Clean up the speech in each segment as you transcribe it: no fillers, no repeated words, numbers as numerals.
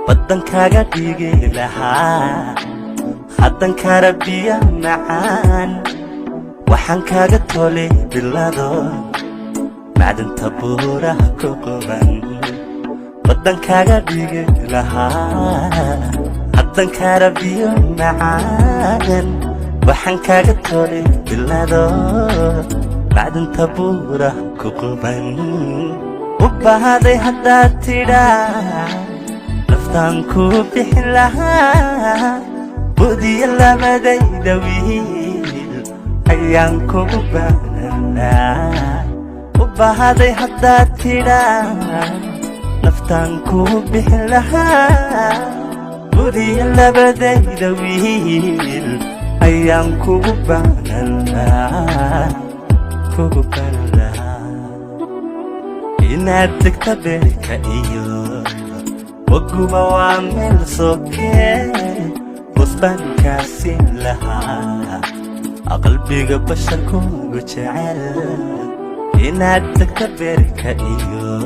Baddan kaaga dhigi lahaa haddan kara biyo macaan, waxaan kaaga tolay bilado macdanta buuraha ku quban. Baddan kaaga dhigi lahaa haddan kara biyo macaan, waxaan kaaga tolay bilado macdanta buuraha ku quban. U baahday haddaad tidhaa, naftaan kuu bixin lahaa. Budiya labadayda wiil ayaan kugu baananaa. U baahday haddaad tidhaa, naftaan kuu bixin lahaa. Budiya labadayda wiil ayaan kugu baananaa, kugu baanan lahaa. Inaad degta beerka iyo waguba waa meel sokee, bosbaan kaasin lahaa qalbiga basharkugu jecel. Inaad degta beerka iyo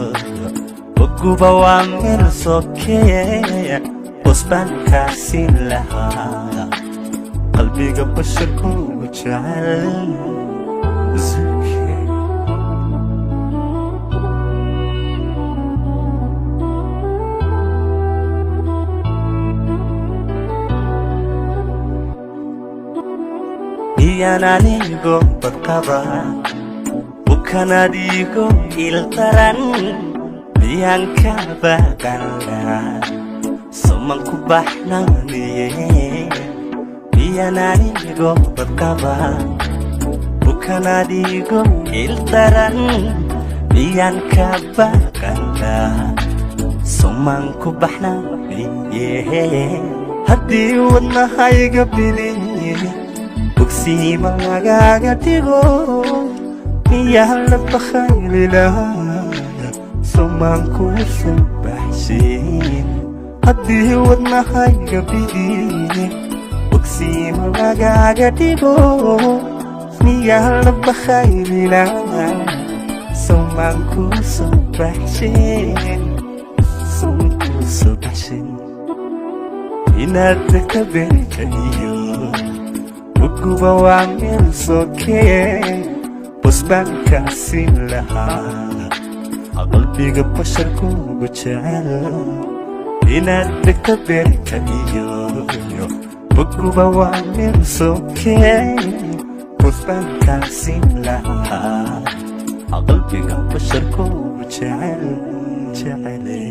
waguba waa meel sokee, bosbaan kaasin lahaa qalbiga basharkugu jecel. Zuki. Miyaan anigo badqaba bukan adigo ildaran? Miyaan ka baqanlaa soman ku baxnaaniye? Miyaan anigo badqaba bukan adigo ildaran? Miyaan ka baqanlaa soman ku baxnaaniye? Haddii wadnahayga biliye bogsiima lagaaga dhigo, miyaa la bakaylilahaa somaan kuu soo baxshin? Haddii wadnahayga bidiye bogsiima lagaaga dhigo, miyaa la bakaylilahaa somaan kuu soo baxshin, somaan kuu soo baxshin? Inaad degta beerka iyo waguba waa meel sokee, bosbaan kaasin lahaa qalbiga basharkugu jecel. Inaad degta beerka iyo waguba waa meel sokee, bosbaan kaasin lahaa qalbiga basharkugu jecel, jecele.